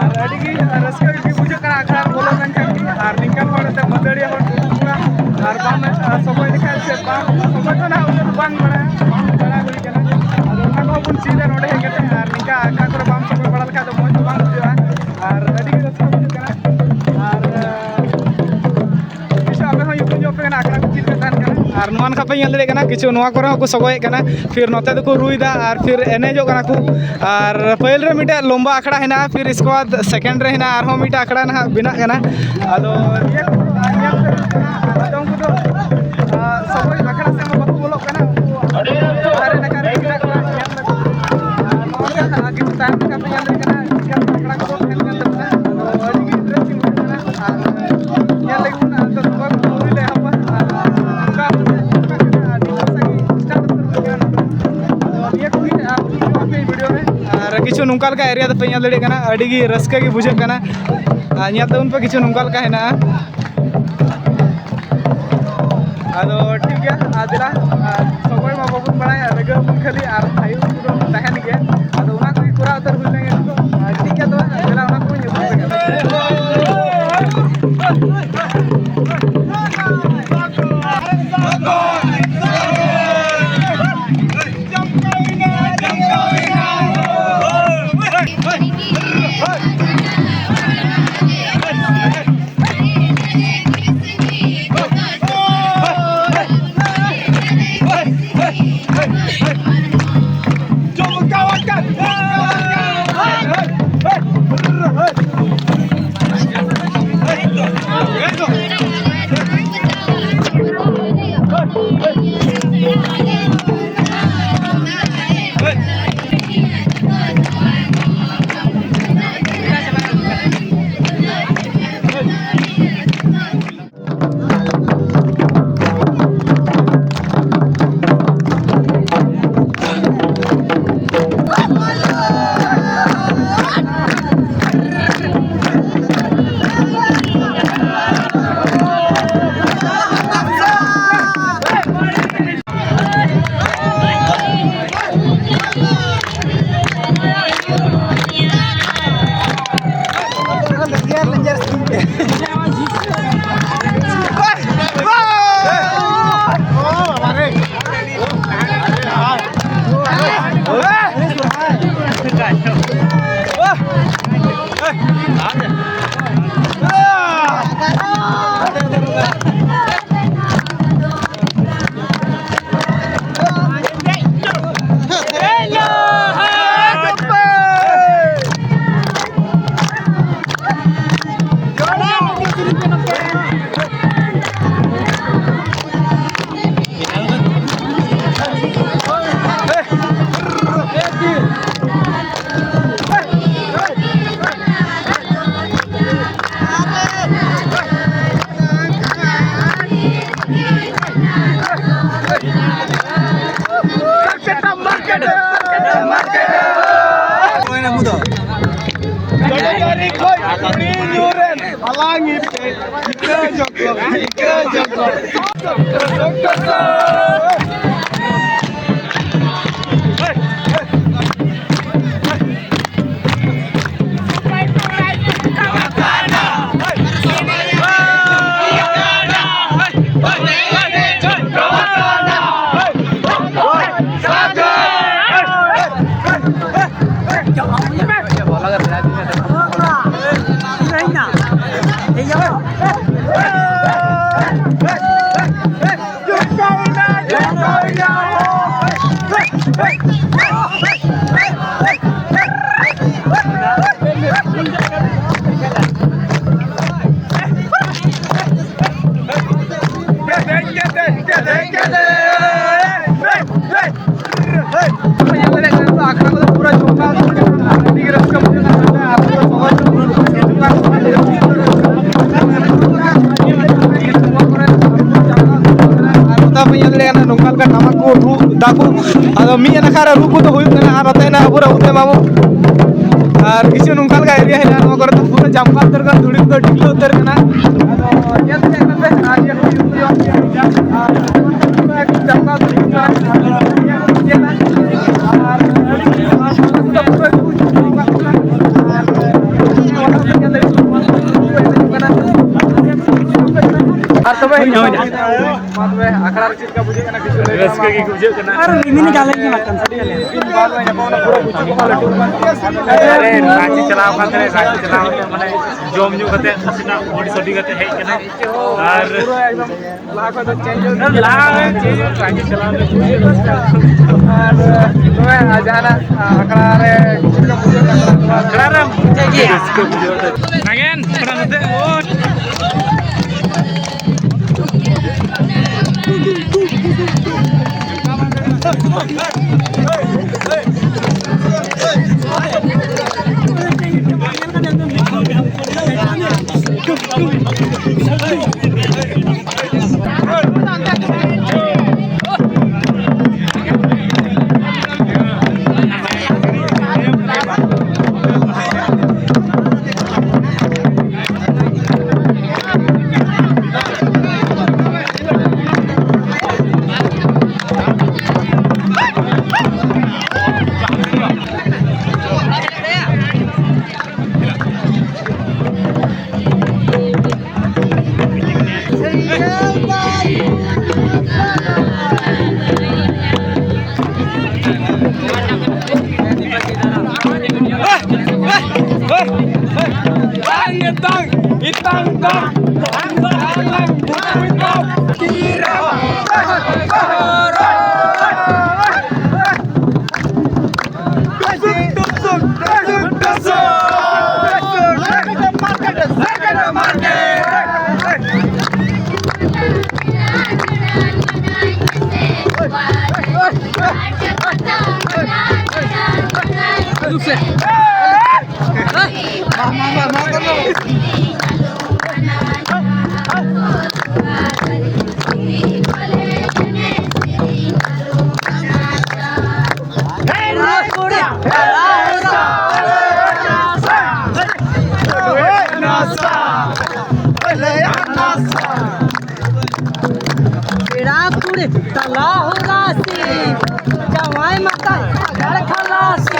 ᱟᱨ ᱟᱹᱰᱤ ᱜᱮ ᱨᱟᱹᱥᱠᱟᱹ ᱜᱮ ᱵᱩᱡᱷᱟᱹᱜ ᱠᱟᱱᱟ ᱟᱠᱷᱲᱟ ᱨᱮ ᱵᱚᱞᱚ ᱞᱮᱱᱠᱷᱟᱱ ᱜᱮ᱾ ᱟᱨ ᱱᱤᱝᱠᱟᱱ ᱦᱚᱲ ᱮᱱᱛᱮ ᱢᱟᱹᱫᱟᱹᱲᱤᱭᱟᱹ ᱦᱚᱲ ᱠᱚ ᱠᱟᱱᱟ, ᱟᱨ ᱵᱟᱝ, ᱟᱨ ᱥᱚᱢᱚᱭ ᱞᱮᱠᱷᱟᱱ ᱥᱮ ᱵᱟᱝ, ᱥᱚᱢᱚᱭ ᱫᱚ ᱱᱟᱦᱟᱜ ᱩᱱᱟᱹᱜ ᱫᱚ ᱵᱟᱝ ᱵᱟᱲᱟᱭᱟ, ᱵᱟᱝ ᱵᱟᱲᱟᱭ ᱦᱩᱭ ᱠᱟᱱᱟ᱾ ᱟᱫᱚ ᱚᱱᱟ ᱠᱚᱦᱚᱸ ᱵᱚᱱ ᱪᱮᱫᱟ ᱱᱚᱰᱮ ᱦᱮᱡ ᱠᱟᱛᱮ, ᱟᱨ ᱱᱤᱝᱠᱟ ᱟᱠᱷᱲᱟ ᱠᱚᱨᱮ ᱵᱟᱢ ᱥᱚᱢᱚᱭ ᱵᱟᱲᱟ ᱞᱮᱠᱷᱟᱱ ᱫᱚ ᱢᱚᱡᱽ ᱫᱚ ᱵᱟᱝ ᱵᱩᱡᱷᱟᱹᱜᱼᱟ᱾ ᱟᱨ ᱟᱹᱰᱤ ᱜᱮ ᱨᱟᱹᱥᱠᱟᱹ ᱵᱩᱡᱷᱟᱹᱜ ᱠᱟᱱᱟ᱾ ᱟᱨ ᱱᱚᱣᱟ ᱱᱟᱠᱷᱟ ᱯᱮ ᱧᱮᱞ ᱫᱟᱲᱮᱭᱟᱜ ᱠᱟᱱᱟ, ᱠᱤᱪᱷᱩ ᱱᱚᱣᱟ ᱠᱚᱨᱮ ᱦᱚᱸᱠᱚ ᱥᱚᱜᱚᱭᱮᱫ ᱠᱟᱱᱟ, ᱯᱷᱤᱨ ᱱᱚᱛᱮ ᱫᱚᱠᱚ ᱨᱩᱭᱫᱟ ᱟᱨ ᱯᱷᱤᱨ ᱮᱱᱮᱡᱚᱜ ᱠᱟᱱᱟ ᱠᱚ᱾ ᱟᱨ ᱯᱟᱹᱦᱤᱞ ᱨᱮ ᱢᱤᱫᱴᱮᱡ ᱞᱚᱢᱵᱟ ᱟᱠᱷᱲᱟ ᱦᱮᱱᱟᱜᱼᱟ, ᱯᱷᱤᱨ ᱤᱥᱠᱮ ᱵᱟᱫ ᱥᱮᱠᱮᱱᱰ ᱨᱮ ᱦᱮᱱᱟᱜᱼᱟ ᱟᱨᱦᱚᱸ ᱢᱤᱫᱴᱮᱡ ᱟᱠᱷᱲᱟ ᱱᱟᱦᱟᱜ ᱵᱮᱱᱟᱜ ᱠᱟᱱᱟ᱾ ᱟᱫᱚ ᱱᱤᱭᱟᱹ ᱠᱚ ᱧᱮᱞ ᱛᱮ ᱟᱫᱚ ᱩᱱᱠᱩ ᱫᱚ, ᱟᱨ ᱥᱚᱜᱚᱭ ᱟᱠᱷᱲᱟ ᱥᱮᱫ ᱢᱟ ᱵᱟᱠᱚ ᱵᱚᱞᱚᱜ ᱠᱟᱱᱟ, ᱩᱱᱠᱩ ᱫᱷᱟᱨᱮ ᱱᱟᱠᱷᱟ ᱨᱮ ᱢᱮᱱᱟᱜ ᱠᱚᱣᱟ, ᱧᱮᱞ ᱫᱟᱠᱚ᱾ ᱟᱨ ᱱᱚᱜᱼᱚ ᱱᱚᱝᱠᱟ ᱠᱤᱪᱷᱩ ᱛᱟᱭᱚᱢ ᱞᱮᱠᱟ ᱯᱮ ᱧᱮᱞ ᱫᱟᱲᱮᱭᱟᱜ ᱠᱟᱱᱟ, ᱪᱤᱠᱟ ᱟᱠᱷᱲᱟ ᱠᱚ ᱛᱟᱦᱮᱱ ᱠᱟᱱ ᱛᱟᱵᱚᱱᱟ᱾ ᱟᱫᱚ ᱟᱹᱰᱤ ᱜᱮ ᱤᱱᱴᱟᱨᱮᱥᱴᱤᱝ ᱵᱩᱡᱷᱟᱹᱜ ᱠᱟᱱᱟ᱾ ᱟᱨ ᱧᱮᱞ ᱞᱟᱹᱜᱤᱫ ᱵᱚᱱ, ᱟᱨ ᱱᱤᱛᱚᱜ ᱥᱚᱜᱚᱭ ᱠᱚ ᱟᱹᱣᱨᱤ ᱞᱮ ᱮᱦᱚᱵᱟ᱾ ᱟᱨ ᱱᱚᱝᱠᱟ ᱵᱚᱞᱮ ᱟᱹᱰᱤ ᱱᱟᱯᱟᱭ ᱜᱮ ᱥᱴᱟᱨᱴ ᱩᱛᱟᱹᱨ ᱠᱟᱱᱟ᱾ ᱟᱫᱚ ᱱᱤᱭᱟᱹ ᱠᱚᱜᱮ ᱟᱨ ᱵᱷᱤᱰᱤᱭᱳ ᱨᱮ᱾ ᱟᱨ ᱠᱤᱪᱷᱩ ᱱᱚᱝᱠᱟ ᱞᱮᱠᱟ ᱮᱨᱤᱭᱟ ᱫᱚᱯᱮ ᱧᱮᱞ ᱫᱟᱲᱮᱭᱟᱜ ᱠᱟᱱᱟ, ᱟᱹᱰᱤ ᱜᱮ ᱨᱟᱹᱥᱠᱟᱹ ᱜᱮ ᱵᱩᱡᱷᱟᱹᱜ ᱠᱟᱱᱟ᱾ ᱟᱨ ᱧᱮᱞ ᱛᱟᱵᱚᱱ ᱯᱮ, ᱠᱤᱪᱷᱩ ᱱᱚᱝᱠᱟ ᱞᱮᱠᱟ ᱦᱮᱱᱟᱜᱼᱟ᱾ ᱟᱫᱚ ᱴᱷᱤᱠ ᱜᱮᱭᱟ, ᱟᱨ ᱫᱮᱞᱟ, ᱟᱨ ᱥᱚᱢᱚᱭ ᱢᱟ ᱵᱟᱵᱚᱱ ᱵᱟᱲᱟᱭᱟ, ᱨᱟᱹᱜᱟᱹ ᱟᱵᱚᱱ ᱠᱷᱟᱹᱞᱤ, ᱟᱨ ᱟᱭᱩ ᱠᱚᱫᱚ ᱛᱟᱦᱮᱱ ᱜᱮᱭᱟ᱾ ᱟᱫᱚ ᱚᱱᱟ ᱠᱚᱜᱮ ᱠᱚᱨᱟᱣ ᱩᱛᱟᱹᱨ ᱦᱩᱭ ᱞᱮᱱ ᱜᱮ ᱱᱤᱛᱚᱜ᱾ ᱟᱨ ᱴᱷᱤᱠ ᱜᱮᱭᱟ, ᱛᱚᱵᱮ ᱫᱮᱞᱟ, ᱚᱱᱟ ᱠᱚᱧ ᱩᱫᱩᱜ ᱟᱯᱮ ᱠᱟᱱᱟ᱾ ᱟᱞᱟᱝ ᱤᱯᱮ ᱤᱠᱟᱹ ᱡᱚᱜᱚ, ᱤᱠᱟᱹ ᱡᱚᱜᱚ᱾ ᱧᱮᱞ ᱫᱟᱲᱮᱭᱟᱜ ᱠᱟᱱᱟ ᱱᱤᱛᱚᱜ ᱟᱠᱷᱲᱟ ᱠᱚᱫᱚ ᱯᱩᱨᱟᱹ ᱡᱚᱢᱠᱟᱣ ᱟᱠᱟᱱᱟ᱾ ᱟᱹᱰᱤ ᱜᱮ ᱨᱟᱹᱥᱠᱟᱹ ᱵᱩᱡᱷᱟᱹᱜ ᱠᱟᱱᱟ᱾ ᱟᱨ ᱯᱩᱨᱟᱹ ᱥᱚᱦᱚᱨ ᱥᱮᱫ ᱦᱤᱡᱩᱜ ᱠᱟᱱ ᱟᱨ ᱱᱚᱛᱮ ᱯᱮ ᱧᱮᱞ ᱫᱟᱲᱮᱭᱟᱜ ᱠᱟᱱᱟ ᱱᱚᱝᱠᱟ ᱞᱮᱠᱟ ᱴᱟᱢᱟᱠ ᱠᱚ ᱨᱩ ᱫᱟᱠᱚ᱾ ᱟᱫᱚ ᱢᱤᱫ ᱱᱟᱠᱷᱟ ᱨᱮ ᱨᱩ ᱠᱚᱫᱚ ᱦᱩᱭᱩᱜ ᱠᱟᱱᱟ ᱟᱨ ᱱᱚᱛᱮ ᱦᱮᱱᱟᱜ ᱟᱵᱚᱨᱮᱱ ᱩᱛᱮ ᱢᱟᱢᱩ᱾ ᱟᱨ ᱠᱤᱪᱷᱩ ᱱᱚᱝᱠᱟ ᱞᱮᱠᱟ ᱮᱨᱤᱭᱟ ᱦᱮᱱᱟᱜᱼᱟ, ᱱᱚᱣᱟ ᱠᱚᱨᱮ ᱫᱚ ᱯᱩᱨᱟᱹ ᱡᱟᱢᱠᱟ ᱩᱛᱟᱹᱨ ᱠᱟᱱᱟ, ᱫᱷᱩᱲᱤ ᱠᱚᱫᱚ ᱰᱷᱤᱠᱞᱟᱹ ᱩᱛᱟᱹᱨ ᱠᱟᱱᱟ᱾ ᱟᱫᱚ ᱧᱮᱞ ᱛᱮ ᱟᱨ ᱤᱭᱟᱹ ᱠᱚ ᱦᱩᱭᱩᱜ ᱜᱮᱭᱟ᱾ ᱟᱨ ᱡᱟᱢᱠᱟ ᱩᱛᱟᱹᱨ ᱠᱟᱱᱟ᱾ ᱟᱨ ᱟᱨ ᱛᱚᱵᱮ ᱦᱳᱭ, ᱦᱳᱭ᱾ ᱢᱟ ᱛᱚᱵᱮ ᱟᱠᱷᱲᱟ ᱨᱮ ᱪᱮᱫ ᱞᱮᱠᱟ ᱵᱩᱡᱷᱟᱹᱜ ᱠᱟᱱᱟ? ᱠᱤᱪᱷᱩ ᱞᱟᱹᱭ ᱨᱟᱹᱥᱠᱟᱹ ᱜᱮ ᱵᱩᱡᱷᱟᱹᱜ ᱠᱟᱱᱟ᱾ ᱟᱨ ᱤᱧ ᱦᱚᱸ ᱡᱟᱞᱮ ᱜᱮ ᱢᱟᱛᱟᱞ᱾ ᱟᱹᱰᱤ ᱫᱤᱱ ᱵᱟᱫ ᱞᱮ ᱧᱟᱯᱟᱢ ᱮᱱᱟ, ᱯᱩᱨᱟᱹ ᱵᱩᱡᱷᱟᱹᱜ ᱠᱟᱱᱟ, ᱞᱟᱹᱴᱩ ᱠᱟᱱ᱾ ᱟᱨᱮ ᱨᱟᱸᱪᱤ ᱪᱟᱞᱟᱣ ᱠᱟᱛᱮ, ᱨᱟᱸᱪᱤ ᱪᱟᱞᱟᱣ ᱠᱟᱛᱮ ᱢᱟᱱᱮ ᱡᱚᱢ ᱧᱩ ᱠᱟᱛᱮ ᱱᱟᱥᱮᱱᱟᱜ ᱵᱚᱰᱤ ᱥᱚᱰᱤ ᱠᱟᱛᱮ ᱦᱮᱡ ᱠᱟᱱᱟ᱾ ᱟᱨ ᱯᱩᱨᱟᱹ ᱮᱠᱫᱚᱢ ᱞᱟᱦᱟ ᱠᱷᱚᱱ ᱫᱚ ᱪᱮᱧᱡᱽ ᱦᱩᱭᱩᱜ ᱠᱟᱱᱟ᱾ ᱞᱟᱦᱟ ᱨᱮ ᱪᱮᱧᱡᱽ ᱦᱩᱭᱩᱜ ᱠᱟᱱᱟ, ᱨᱟᱸᱪᱤ ᱪᱟᱞᱟᱣ ᱠᱟᱛᱮ ᱯᱩᱨᱟᱹ ᱨᱟᱹᱥᱠᱟᱹ᱾ ᱟᱨ ᱛᱚᱵᱮ ᱟᱨ ᱡᱟᱦᱟᱱᱟᱜ ᱟᱠᱷᱲᱟ ᱨᱮ ᱪᱮᱫ ᱞᱮᱠᱟ ᱵᱩᱡᱷᱟᱹᱜ ᱠᱟᱱᱟ? ᱟᱠᱷᱲᱟ ᱨᱮ ᱴᱷᱤᱠ ᱜᱮᱭᱟ᱾ ᱨᱟᱹᱥᱠᱟᱹ ᱵᱩᱡᱷᱟᱹᱣ ᱠᱟᱱᱟ᱾ ᱱᱟᱜᱮᱱ, ᱛᱷᱚᱲᱟ ᱱᱚᱛᱮ, ᱳ᱾ ᱯᱮᱲᱟ ᱠᱩᱲᱤ ᱛᱟᱞᱟ ᱦᱚᱨᱟᱥᱤ, ᱡᱟᱶᱟᱭ ᱢᱟᱛᱟᱭ ᱥᱟᱜᱟᱲ ᱠᱷᱟᱞᱟᱥᱤ᱾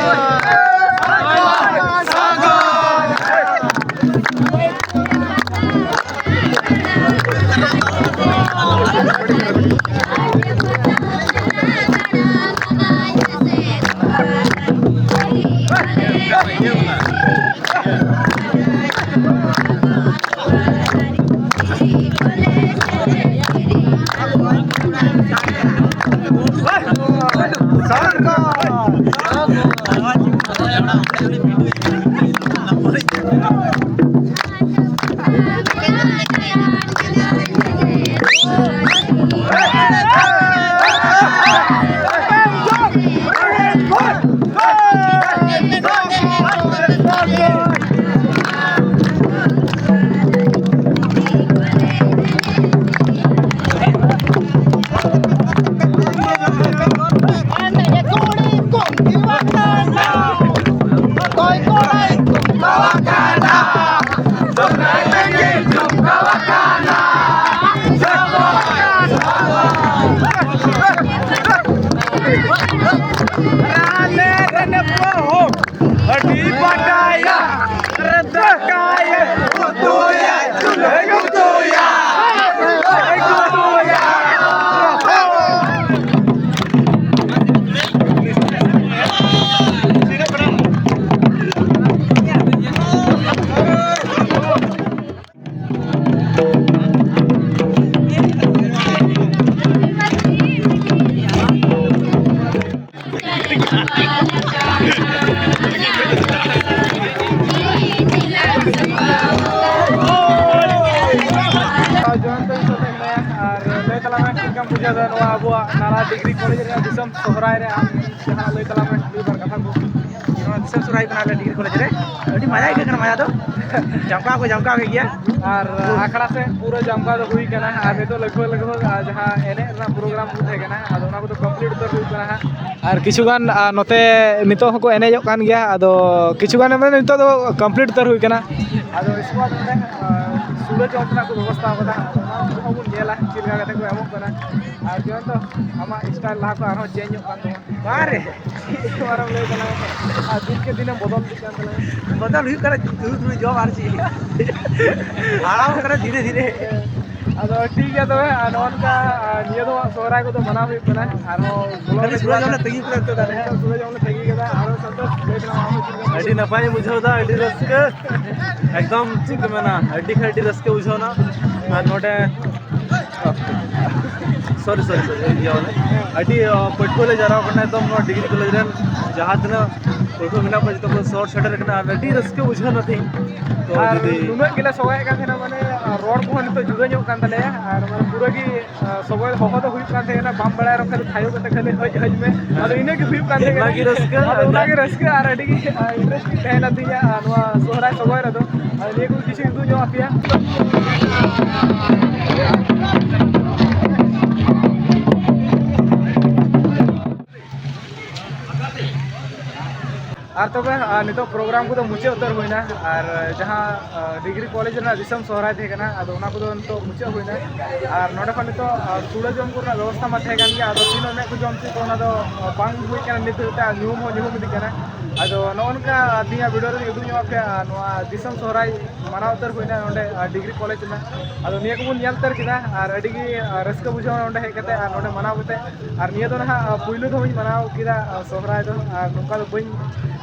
ᱵᱩᱡᱷᱟᱹᱣ ᱫᱟ ᱱᱚᱣᱟ ᱟᱵᱚᱣᱟᱜ ᱱᱟᱞᱟ ᱰᱤᱜᱽᱨᱤ ᱠᱚᱞᱮᱡᱽ ᱨᱮᱭᱟᱜ ᱫᱤᱥᱚᱢ ᱥᱚᱦᱨᱟᱭ ᱨᱮ? ᱟᱢ ᱡᱟᱦᱟᱸ ᱞᱟᱹᱭ ᱛᱟᱞᱟᱝ ᱢᱮ ᱢᱤᱫ ᱵᱟᱨ ᱠᱟᱛᱷᱟ ᱠᱚ᱾ ᱱᱚᱣᱟ ᱫᱤᱥᱚᱢ ᱥᱚᱦᱨᱟᱭ ᱠᱟᱱᱟ ᱟᱞᱮ ᱰᱤᱜᱽᱨᱤ ᱠᱚᱞᱮᱡᱽ ᱨᱮ, ᱟᱹᱰᱤ ᱢᱟᱭᱟ ᱟᱹᱭᱠᱟᱹᱜ ᱠᱟᱱᱟ, ᱢᱟᱭᱟ ᱫᱚ᱾ ᱡᱟᱢᱠᱟᱣ ᱠᱚ ᱡᱟᱢᱠᱟᱣ ᱠᱮᱫ ᱜᱮᱭᱟ᱾ ᱟᱨ ᱟᱠᱷᱲᱟ ᱥᱮᱫ ᱯᱩᱨᱟᱹ ᱡᱟᱢᱠᱟᱣ ᱫᱚ ᱦᱩᱭ ᱠᱟᱱᱟ᱾ ᱟᱨ ᱱᱤᱛᱚᱜ ᱞᱟᱜᱽᱵᱷᱟᱜᱽ ᱞᱟᱜᱽᱵᱷᱟᱜᱽ, ᱟᱨ ᱡᱟᱦᱟᱸ ᱮᱱᱮᱡ ᱨᱮᱱᱟᱜ ᱯᱨᱳᱜᱨᱟᱢ ᱠᱚ ᱛᱟᱦᱮᱸ ᱠᱟᱱᱟ, ᱟᱫᱚ ᱚᱱᱟ ᱠᱚᱫᱚ ᱠᱚᱢᱯᱞᱤᱴ ᱩᱛᱟᱹᱨ ᱦᱩᱭᱩᱜ ᱠᱟᱱᱟ ᱦᱟᱸᱜ᱾ ᱟᱨ ᱠᱤᱪᱷᱩ ᱜᱟᱱ, ᱟᱨ, ᱱᱚᱛᱮ ᱱᱤᱛᱚᱜ ᱦᱚᱸᱠᱚ ᱮᱱᱮᱡᱚᱜ ᱠᱟᱱ ᱜᱮᱭᱟ᱾ ᱟᱫᱚ ᱠᱤᱪᱷᱩ ᱜᱟᱱ ᱢᱟᱱᱮ ᱱᱤᱛᱚᱜ ᱫᱚ ᱠᱚᱢᱯᱞᱤᱴ ᱩᱛᱟᱹᱨ ᱦᱩᱭ ᱠᱟᱱᱟ᱾ ᱟᱫᱚ ᱤᱥᱠᱮ ᱵᱟᱫ ᱱᱚᱰᱮ, ᱟᱨ, ᱥᱩᱲᱟᱹ ᱡᱚᱢ ᱨᱮᱱᱟᱜ ᱠᱚ ᱵᱮᱵᱚᱥᱛᱷᱟ ᱟᱠᱟᱫᱟ᱾ ᱚᱱᱟ ᱠᱚᱦᱚᱸ ᱵᱚᱱ ᱧᱮᱞᱟ ᱪᱮᱫ ᱞᱮᱠᱟ ᱠᱟᱛᱮ ᱠᱚ ᱮᱢᱚᱜ ᱠᱟᱱᱟ᱾ ᱟᱨ ᱡᱚᱭᱚᱱᱛᱚ, ᱟᱢᱟᱜ ᱥᱴᱟᱭᱤᱞ ᱞᱟᱦᱟ ᱠᱷᱚᱱ ᱟᱨᱦᱚᱸ ᱪᱮᱧᱡᱽ ᱧᱚᱜ ᱠᱟᱱ ᱛᱟᱢᱟ᱾ ᱵᱟᱝ ᱨᱮ᱾ ᱪᱮᱫ ᱟᱨᱮᱢ ᱞᱟᱹᱭ ᱛᱟᱞᱟᱝᱟ? ᱟᱨ ᱫᱤᱱ ᱠᱮ ᱫᱤᱱᱮᱢ ᱵᱚᱫᱚᱞ ᱤᱫᱤᱜ ᱠᱟᱱ ᱛᱟᱞᱟᱝᱟ᱾ ᱵᱚᱫᱚᱞ ᱦᱩᱭᱩᱜ ᱠᱟᱱᱟ, ᱛᱩᱲᱩ ᱛᱩᱲᱩ ᱡᱚᱢ ᱟᱨ ᱪᱮᱫ᱾ ᱦᱟᱲᱟᱢᱚᱜ ᱠᱟᱱᱟ ᱫᱷᱤᱨᱮ ᱫᱷᱤᱨᱮ᱾ ᱟᱫᱚ ᱴᱷᱤᱠ ᱜᱮᱭᱟ ᱛᱚᱵᱮ, ᱟᱨ ᱱᱚᱜᱼᱚ ᱱᱚᱝᱠᱟ, ᱟᱨ ᱱᱤᱭᱟᱹ ᱫᱚ ᱥᱚᱦᱨᱟᱭ ᱠᱚᱫᱚ ᱢᱟᱱᱟᱣ ᱦᱩᱭᱩᱜ ᱠᱟᱱᱟ᱾ ᱟᱨᱦᱚᱸ ᱵᱚᱞᱚ ᱠᱷᱟᱹᱞᱤ ᱥᱩᱲᱟᱹ ᱡᱚᱢ ᱞᱮ ᱛᱟᱹᱜᱤ ᱠᱟᱫᱟ ᱱᱤᱛᱚᱜ ᱫᱚ ᱟᱞᱮ᱾ ᱥᱩᱲᱟᱹ ᱡᱚᱢ ᱞᱮ ᱛᱟᱹᱜᱤ ᱠᱟᱫᱟ᱾ ᱟᱨᱦᱚᱸ ᱥᱚᱱᱛᱳᱥ, ᱞᱟᱹᱭ ᱛᱟᱞᱟᱝ ᱢᱮ, ᱟᱢ ᱦᱚᱸ ᱪᱮᱫ ᱞᱮᱠᱟᱢ ᱟᱹᱰᱤ ᱱᱟᱯᱟᱭᱤᱧ ᱵᱩᱡᱷᱟᱹᱣ ᱮᱫᱟ, ᱟᱹᱰᱤ ᱨᱟᱹᱥᱠᱟᱹ᱾ ᱮᱠᱫᱚᱢ ᱪᱮᱫ ᱠᱚ ᱢᱮᱱᱟ, ᱟᱹᱰᱤ ᱠᱷᱟᱱ ᱟᱹᱰᱤ ᱨᱟᱹᱥᱠᱟᱹ ᱵᱩᱡᱷᱟᱹᱣ ᱮᱱᱟ᱾ ᱟᱨ ᱱᱚᱰᱮ ᱥᱚᱨᱤ ᱥᱚᱨᱤ ᱥᱚᱨᱤ ᱤᱭᱟᱹ ᱢᱟᱱᱮ ᱟᱹᱰᱤ, ᱟ, ᱯᱟᱹᱴᱷᱩᱣᱟᱹ ᱞᱮ ᱡᱟᱣᱨᱟ ᱠᱟᱱᱟ ᱮᱠᱫᱚᱢ ᱱᱚᱣᱟ ᱰᱤᱜᱽᱨᱤ ᱠᱚᱞᱮᱡᱽ ᱨᱮᱱ ᱡᱟᱦᱟᱸ ᱛᱤᱱᱟᱹᱜ ᱯᱟᱹᱴᱷᱩᱣᱟᱹ ᱢᱮᱱᱟᱜ ᱠᱚᱣᱟ ᱡᱚᱛᱚ ᱠᱚ ᱥᱚᱦᱚᱨ ᱥᱮᱴᱮᱨ ᱠᱟᱱᱟ ᱟᱨ ᱟᱹᱰᱤ ᱨᱟᱹᱥᱠᱟᱹ ᱵᱩᱡᱷᱟᱹᱣ ᱮᱱᱟ ᱛᱮᱦᱮᱧ᱾ ᱛᱚ ᱟᱨ ᱡᱩᱫᱤ ᱱᱩᱱᱟᱹᱜ ᱜᱮᱞᱮ ᱥᱚᱜᱚᱭᱮᱫ ᱠᱟᱱ ᱛᱟᱦᱮᱱᱟ, ᱢᱟᱱᱮ, ᱨᱚᱲ ᱠᱚᱦᱚᱸ ᱱᱤᱛᱚᱜ ᱡᱩᱫᱟᱹ ᱧᱚᱜ ᱠᱟᱱ ᱛᱟᱞᱮᱭᱟ᱾ ᱟᱨ ᱢᱟᱱᱮ ᱯᱩᱨᱟᱹ ᱜᱮ, ᱟ, ᱥᱚᱜᱚᱭ ᱦᱚᱦᱚ ᱫᱚ ᱦᱩᱭᱩᱜ ᱠᱟᱱ ᱛᱟᱦᱮᱱᱟ, ᱵᱟᱢ ᱵᱟᱲᱟᱭ ᱨᱮᱦᱚᱸ ᱠᱷᱟᱹᱞᱤ ᱛᱷᱟᱭᱚ ᱠᱟᱛᱮ ᱠᱷᱟᱹᱞᱤ ᱦᱟᱹᱡ ᱦᱟᱹᱡ ᱢᱮ᱾ ᱟᱫᱚ ᱤᱱᱟᱹ ᱜᱮ ᱦᱩᱭᱩᱜ ᱠᱟᱱ ᱛᱟᱦᱮᱸ ᱚᱱᱟ ᱠᱟᱱᱟ᱾ ᱜᱮ ᱨᱟᱹᱥᱠᱟᱹ᱾ ᱟᱫᱚ ᱚᱱᱟ ᱜᱮ ᱨᱟᱹᱥᱠᱟᱹ ᱟᱨ ᱟᱹᱰᱤ ᱜᱮ, ᱟ, ᱤᱱᱴᱟᱨᱮᱥᱴᱤᱝ ᱛᱟᱦᱮᱱᱟ ᱛᱤᱧᱟᱹ, ᱟ, ᱱᱚᱣᱟ ᱥᱚᱦᱨᱟᱭ ᱥᱚᱜᱚᱭ ᱨᱮᱫᱚ᱾ ᱟᱨ ᱱᱤᱭᱟᱹ ᱠᱚ ᱠᱤᱪᱷᱩ ᱩᱫᱩᱜ ᱧᱚᱜ ᱟᱯᱮᱭᱟ᱾ ᱟᱨ ᱛᱚᱵᱮ, ᱟᱨ ᱱᱤᱛᱚᱜ ᱯᱨᱳᱜᱨᱟᱢ ᱠᱚᱫᱚ ᱢᱩᱪᱟᱹᱫ ᱩᱛᱟᱹᱨ ᱦᱩᱭᱱᱟ᱾ ᱟᱨ ᱡᱟᱦᱟᱸ, ᱟᱨ, ᱰᱤᱜᱽᱨᱤ ᱠᱚᱞᱮᱡᱽ ᱨᱮᱱᱟᱜ ᱫᱤᱥᱚᱢ ᱥᱚᱦᱨᱟᱭ ᱛᱟᱦᱮᱸ ᱠᱟᱱᱟ, ᱟᱫᱚ ᱚᱱᱟ ᱠᱚᱫᱚ ᱱᱤᱛᱚᱜ ᱢᱩᱪᱟᱹᱫ ᱦᱩᱭᱱᱟ᱾ ᱟᱨ ᱱᱚᱰᱮ ᱠᱷᱚᱱ ᱱᱤᱛᱚᱜ, ᱟᱨ, ᱥᱩᱲᱟᱹ ᱡᱚᱢ ᱠᱚᱨᱮᱱᱟᱜ ᱵᱮᱵᱚᱥᱛᱷᱟ ᱢᱟ ᱛᱟᱦᱮᱸ ᱠᱟᱱ ᱜᱮᱭᱟ, ᱟᱫᱚ ᱛᱤᱱᱟᱹᱜ ᱢᱮᱫ ᱠᱚ ᱡᱚᱢ ᱦᱚᱪᱚᱭᱮᱫ ᱠᱚᱣᱟ ᱚᱱᱟ ᱫᱚ, ᱟᱨ, ᱵᱟᱝ ᱦᱩᱭ ᱠᱟᱱᱟ ᱱᱤᱛ ᱫᱷᱟᱹᱵᱤᱡ ᱛᱮ, ᱟᱨ ᱧᱩᱦᱩᱢ ᱦᱚᱸ ᱧᱩᱦᱩᱢ ᱤᱫᱤᱜ ᱠᱟᱱᱟ᱾ ᱟᱫᱚ ᱱᱚᱜᱼᱚ ᱱᱚᱝᱠᱟ ᱛᱮᱦᱮᱧᱟᱜ ᱵᱷᱤᱰᱤᱭᱳ ᱨᱮᱧ ᱩᱫᱩᱜ ᱧᱚᱜ ᱟᱯᱮᱭᱟ, ᱟᱨ ᱱᱚᱣᱟ ᱫᱤᱥᱚᱢ ᱥᱚᱦᱨᱟᱭ ᱢᱟᱱᱟᱣ ᱩᱛᱟᱹᱨ ᱦᱩᱭᱱᱟ ᱱᱚᱰᱮ, ᱟᱨ, ᱰᱤᱜᱽᱨᱤ ᱠᱚᱞᱮᱡᱽ ᱨᱮᱱᱟᱜ᱾ ᱟᱫᱚ ᱱᱤᱭᱟᱹ ᱠᱚᱵᱚᱱ ᱧᱮᱞ ᱩᱛᱟᱹᱨ ᱠᱮᱫᱟ, ᱟᱨ ᱟᱹᱰᱤ ᱜᱮ, ᱟᱨ, ᱨᱟᱹᱥᱠᱟᱹ ᱵᱩᱡᱷᱟᱹᱣ ᱮᱱᱟ ᱱᱚᱰᱮ ᱦᱮᱡ ᱠᱟᱛᱮ ᱟᱨ ᱱᱚᱰᱮ ᱢᱟᱱᱟᱣ ᱠᱟᱛᱮ᱾ ᱟᱨ ᱱᱤᱭᱟᱹ ᱫᱚ ᱱᱟᱦᱟᱜ, ᱟᱨ, ᱯᱩᱭᱞᱩ ᱫᱷᱟᱣ ᱤᱧ ᱢᱟᱱᱟᱣ ᱠᱮᱫᱟ, ᱟᱨ, ᱥᱚᱦᱨᱟᱭ ᱫᱚ, ᱟᱨ ᱱᱚᱝᱠᱟ ᱫᱚ ᱵᱟᱹᱧ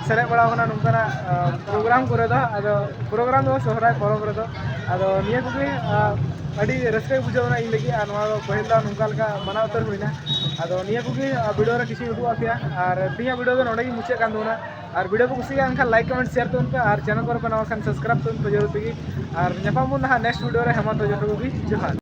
ᱥᱮᱞᱮᱫ ᱵᱟᱲᱟ ᱟᱠᱟᱱᱟ ᱱᱚᱝᱠᱟᱱᱟᱜ, ᱟᱨ, ᱯᱨᱳᱜᱨᱟᱢ ᱠᱚᱨᱮ ᱫᱚ᱾ ᱟᱫᱚ ᱯᱨᱳᱜᱨᱟᱢ ᱫᱚ ᱥᱚᱦᱨᱟᱭ ᱯᱚᱨᱚᱵᱽ ᱨᱮᱫᱚ᱾ ᱟᱫᱚ ᱱᱤᱭᱟᱹ ᱠᱚᱜᱮ, ᱟᱨ, ᱟᱹᱰᱤ ᱨᱟᱹᱥᱠᱟᱹ ᱵᱩᱡᱷᱟᱹᱣ ᱮᱱᱟ ᱤᱧ ᱞᱟᱹᱜᱤᱫ, ᱟᱨ ᱱᱚᱣᱟ ᱫᱚ ᱯᱟᱹᱦᱤᱞ ᱫᱷᱟᱣ ᱱᱚᱝᱠᱟ ᱞᱮᱠᱟ ᱢᱟᱱᱟᱣ ᱩᱛᱟᱹᱨ ᱦᱩᱭᱱᱟ᱾ ᱟᱫᱚ ᱱᱤᱭᱟᱹ ᱠᱚᱜᱮ, ᱟᱨ, ᱵᱷᱤᱰᱤᱭᱳ ᱨᱮ ᱠᱤᱪᱷᱩᱧ ᱩᱫᱩᱜ ᱟᱯᱮᱭᱟ, ᱟᱨ ᱛᱮᱦᱮᱧᱟᱜ ᱵᱷᱤᱰᱤᱭᱳ ᱫᱚ ᱱᱚᱰᱮ ᱜᱮ ᱢᱩᱪᱟᱹᱫ ᱠᱟᱱ ᱛᱟᱵᱚᱱᱟ᱾ ᱟᱨ ᱵᱷᱤᱰᱤᱭᱳ ᱠᱚ ᱠᱩᱥᱤᱭᱟᱜ ᱠᱷᱟᱱ ᱞᱟᱭᱤᱠ, ᱠᱚᱢᱮᱱᱴ, ᱥᱮᱭᱟᱨ ᱛᱟᱵᱚᱱ ᱯᱮ, ᱟᱨ ᱪᱮᱱᱮᱞ ᱠᱚᱨᱮ ᱯᱮ ᱱᱟᱣᱟ ᱠᱷᱟᱱ ᱥᱟᱵᱥᱠᱨᱟᱭᱤᱵ ᱛᱟᱵᱚᱱ ᱯᱮ ᱡᱚᱛᱚ ᱛᱮᱜᱮ᱾ ᱟᱨ ᱧᱟᱯᱟᱢ ᱵᱚᱱ ᱱᱟᱦᱟᱜ ᱱᱮᱠᱥᱴ ᱵᱷᱤᱰᱤᱭᱳ ᱨᱮ᱾ ᱦᱮᱢᱟ ᱛᱚ ᱡᱚᱛᱚ ᱠᱚᱜᱮ ᱡᱚᱦᱟᱨ᱾